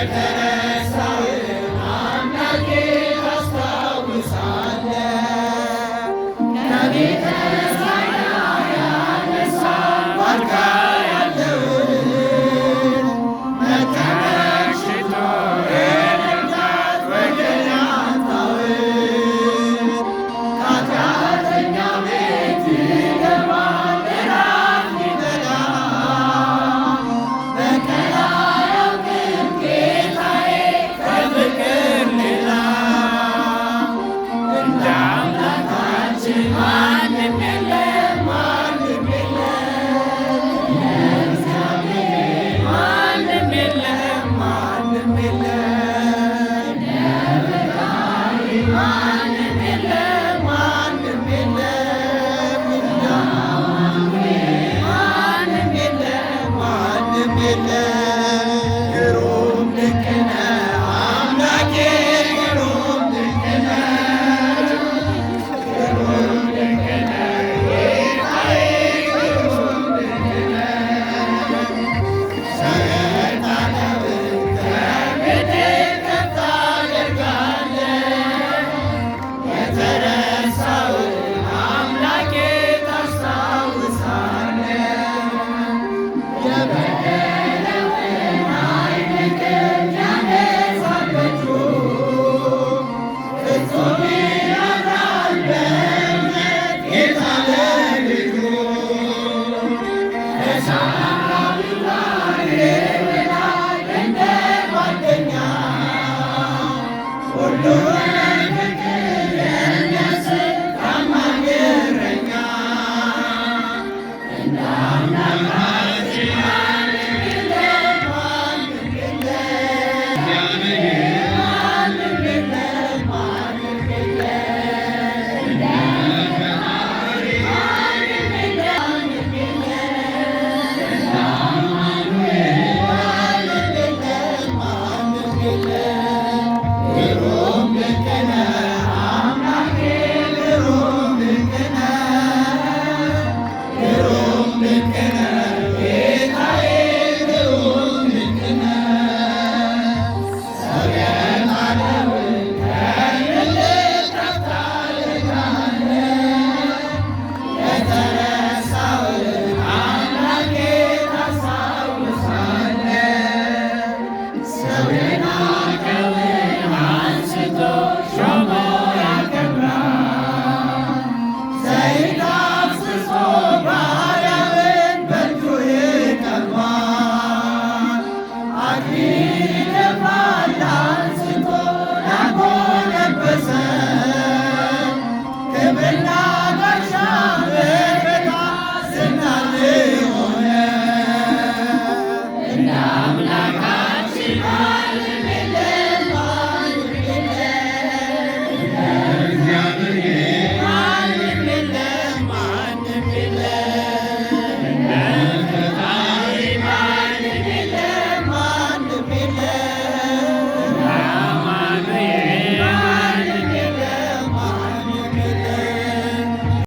የተረሳውን አምላኬ ታስታውሳለህ። ከቤተ ሳይዳ ያነሳ ዋርካ ያለውን መጠመቅ ሽቶ እልልታት ወገን ያጣውን ከኃጢአተኛ ቤት ይገባል እራት ሊበላ። በቀል አያውቅም ጌታዬ ከፍቅር ሌላ። እንደ አምላካችን ማንም የለም፣ ማንም የለም፣ እግዚአብሔር ማንም የለም፣ ማንም የለም፣ ማንም የለም፣ ማንም የለም፣ ማንም የለም፣ ማንም የለም። ግሩም ድንቅ ነህ አምላኬ፣ ግሩም ድንቅ ነህ፣ ግሩም ድንቅ ነህ ጌታዬ፣ ግሩም ድንቅ ነህ። ሰይጣንን ከምድር ከፍ ታደርጋለህ። የተረሳውን አምላኬ ታስታውሳለህ። የበደለውን አይንቅም ያነሳል በእጁ። ፍጹም ያምራል በእምነት ጌታ ለልጁ። ከሳምራዊው ጋር ይውላል እንደ ጓደኛ፣ ሁሉን በፍቅር የሚያስብ ታማኝ እረኛ። እንደ አምላካችን ማንም የለም፣ ማንም የለም፣ ማንም የለም፣ ማንም የለም፣ እንደ ፈጣሪ ማንም የለም፣ ማንም የለም፣ እንደ አማኑኤል ማንም የለም፣ ማንም የለም። ግሩም ድንቅ ነህ አምላኬ፣ ግሩም ድንቅ ነህ፣ ግሩም ድንቅ ነህ ጌታዬ፣ ግሩም ድንቅ ነህ። ሰው የጣለውን ከምድር ከፍ ታደርጋለህ። የተረሳውን አምላኬ ታስታውሳለህ። ሰው የናቀውን አንስቶ ሾሞ ያከብራል። ዘይት አፍስሶ ባሪያውን በእጁ ይቀባል። አክሊል ይደፋል አንስቶ ላጎነበሰ፣ ክብርና ጋሻ መከታ ዝና ሆነ። እንደ አምላክ